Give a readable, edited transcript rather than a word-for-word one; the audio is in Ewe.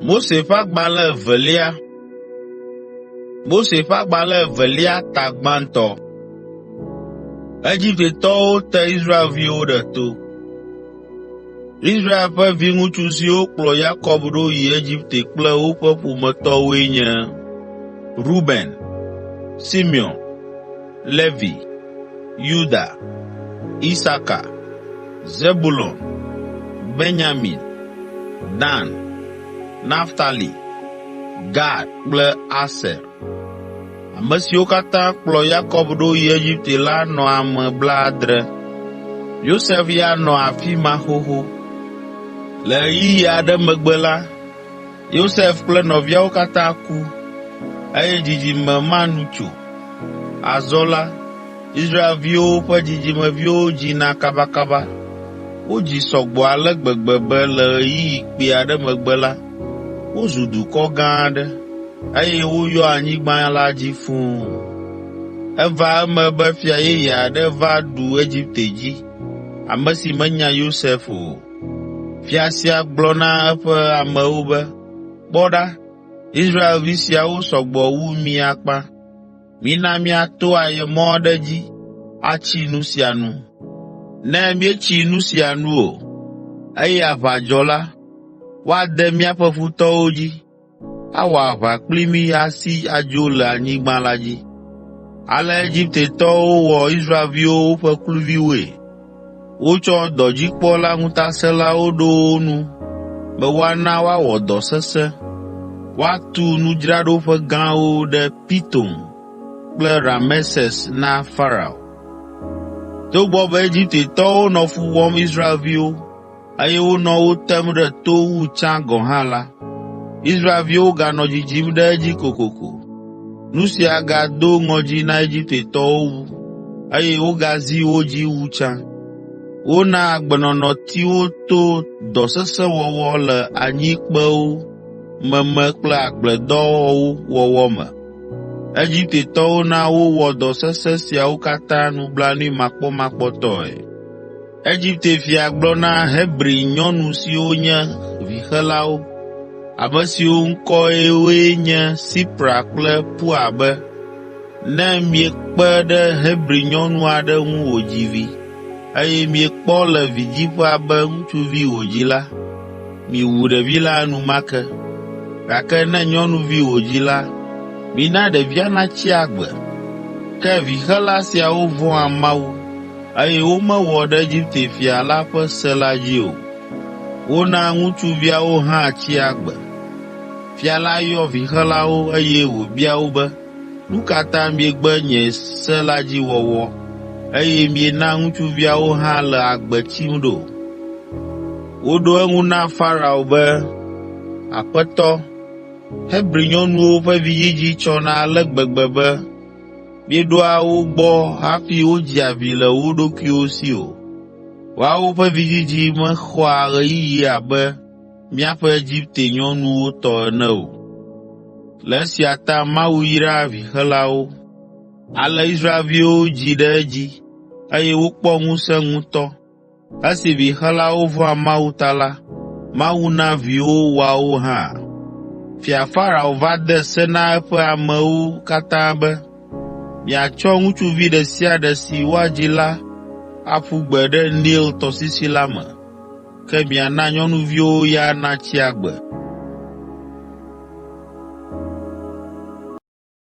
Mose ƒe Agbalẽ Evelia ta gbãtɔ. Egiptetɔwo te Israelviwo ɖe to. Israel ƒe viŋutsu siwo kplɔ Yakob ɖo yi Egipte kple woƒe ƒometɔwoe nye: Ruben, Simeon, Levi, Yuda, Isaka, Zebulon, Benyamin, Dan, Naftali, Gad kple Aser. Ame siwo katã kplɔ Yakob ɖo yi Egipte la nɔ ame blaadre. Yosef ya nɔ afi ma xoxo. Le ɣeyiɣi aɖe megbe la, Yosef kple nɔviawo katã ku, eye dzidzime ma nu tso. Azɔ la, Israelviwo ƒe dzidzimeviwo dzina kabakaba. Wodzi sɔ gbɔ ale gbegbe be le ɣeyiɣi kpui aɖe megbe la, wozu dukɔ gã aɖe, eye woyɔ anyigba la dzi fũu. Eva eme be fia yeye aɖe va ɖu Egipte dzi, ame si menya Yosef o. Fia sia gblɔ na eƒe amewo be, “Kpɔ ɖa, Israelvi siawo sɔ gbɔ wu mí akpa. Mina míato ayemɔ aɖe dzi atsi nu sia nu. Ne míetsi nu sia nu o, eye aʋa dzɔ la, woade míaƒe futɔwo dzi, awɔ aʋa kpli mí asi adzo le anyigba la dzi.” Ale Egiptetɔwo wɔ Israelviwo woƒe kluviwoe. Wotsɔ dɔdzikpɔla ŋutasẽlawo ɖo wo nu be woana woawɔ dɔ sesẽ, woatu nudzraɖoƒe gãwo ɖe Pitom kple Rameses na Farao. Togbɔ be Egiptetɔwo nɔ fu wɔm Israelviwo, eye wonɔ wo tem ɖe to wu tsã gɔ̃ hã la, Israelviwo ganɔ dzidzim ɖe edzi kokoko. Nu sia gado ŋɔdzi na Egiptetɔwo wu, eye wogazi wo dzi wu tsã. Wona agbenɔnɔ ti wo to dɔ sesẽ wɔwɔ le anyikpewo meme kple agbledɔwo wɔwɔ me. Egiptetɔwo na wowɔ dɔ sesẽ siawo katã nublanuimakpɔmakpɔtɔe. Egipte fia gblɔ na Hebri nyɔnu siwo nye vixelawo, ame siwo ŋkɔwoe nye Sipra kple Pua be, “Ne miekpe ɖe Hebri nyɔnu aɖe ŋu wòdzi vi, eye miekpɔ le vidziƒea be ŋutsuvi wòdzi la, miwu ɖevi la enumake, gake ne nyɔnuvi wòdzi la, mina ɖevia natsi agbe.” Ke vixela siawo vɔ̃a Mawu, eye womewɔ ɖe Egipte fia la ƒe se la dzi o. Wona ŋutsuviawo hã tsi agbe. Fia la yɔ vixelawo, eye wòbia wo be, “Nu ka ta miegbe nye se la dzi wɔwɔ, eye miena ŋutsuviawo hã le agbe tsim ɖo?” Woɖo eŋu na Farao be, “Aƒetɔ, Hebri nyɔnuwo ƒe vidzidzi tsɔna ale gbegbe be míeɖoa wo gbɔ hafi wodzia vi le wo ɖokuiwo si o. Woawo ƒe vidzidzi mexɔa ɣeyiɣi abe míaƒe Egipte nyɔnuwo tɔ ene o.” Le esia ta Mawu yra vixelawo. Ale Israelviwo dzi ɖe edzi, eye wokpɔ ŋusẽ ŋutɔ. Esi vixelawo vɔ̃a Mawu ta la, Mawu na viwo woawo hã. Fia Farao va de se na eƒe amewo katã be, “Miatsɔ ŋutsuvi ɖe sia ɖe si woadzi la aƒu gbe ɖe Nil tɔsisi la me, ke miana nyɔnuviwo ya natsi agbe.”